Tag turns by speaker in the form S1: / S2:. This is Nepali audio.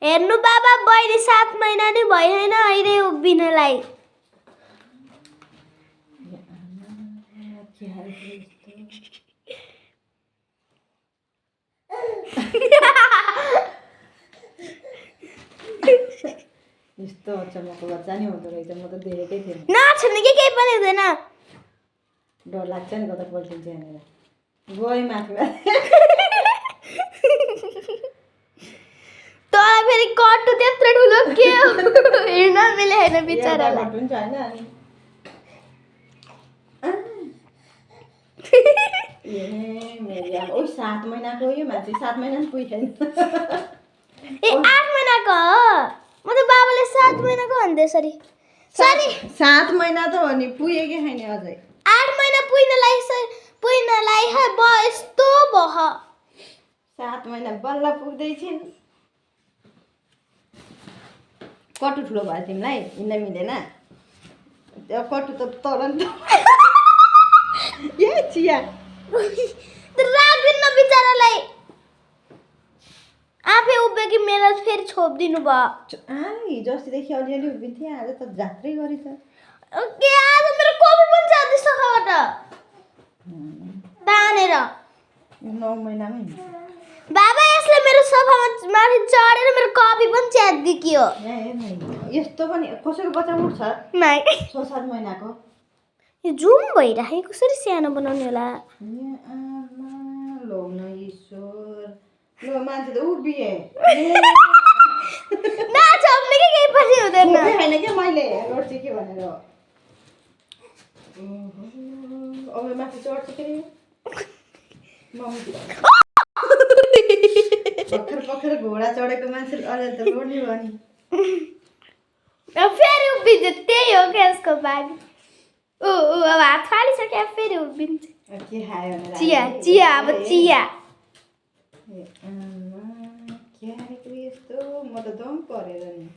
S1: हेर्नु बाबा बहिनी 7 महिना नै भएन अहिले उभिनलाई
S2: यस्तो अचम्मको बच्चा नि हुँदो रहेछ म त देखेकै थिएन
S1: नछुने के केही पनि हुँदैन
S2: डर लाग्छ नि कता पल्टिन्छ भनेर गयो माथि
S1: तर फेरि कट्टु त्यत्रो ठुलो के हो हेर्न मिलेन बिचरालाई
S2: हुन्छ हैन ए मेरी ओ 7 महिनाको यो मान्छे 7 महिना नि पुगेन
S1: ए 8 महिनाको हो म त बाबाले 7 महिनाको भन्दै सरी
S2: 7 महिना त हो नि पुगेकै छैन अझै
S1: 8 महिना पुग्नलाई है ब यस्तो भह
S2: 7 महिना बल्ल पुग्दै छिन् कटु ठुलो भयो तिमीलाई हिँड्न मिलेन त्यो कटु त तरन्त ए चिया
S1: राख्दिन बिचरालाई आफै उभ्यो कि मेरो फेरि छोपिदिनु भयो
S2: हिजो अस्तिदेखि अलिअलि उभिन्थेँ आज त जात्रै गरी छ
S1: के आज मेरो कपी पनि छ त्यस्तो खाबाट तानेर
S2: 9 महिनामै
S1: बाबा यसले मेरो सोफामा माथि चढेर मेरो कपी पनि च्यातिदियो
S2: यस्तो पनि कसैको बच्चा उठ्छ
S1: नाइ
S2: 6-7 महिनाको
S1: यो जुम भइराखे कसरी सानो बनाउने होला
S2: लो न ईश्वर लो मान्छे त उभिए
S1: नछप्ने के केही पनि हुँदैन
S2: छैन क्या मैले रोड चाहिँ के भनेर अब माथि चढ्छ के भर्खर घोडा चढेको मान्छे अलि त रोड्ने भयो नि
S1: फेरि उभिन्छ त्यही हो क्या यसको बानी अब हात फालिसक्यो फेरि उभिन्छ
S2: के खायो भनेर
S1: चिया अब चिया
S2: के हालेको यस्तो म त दम परेर नि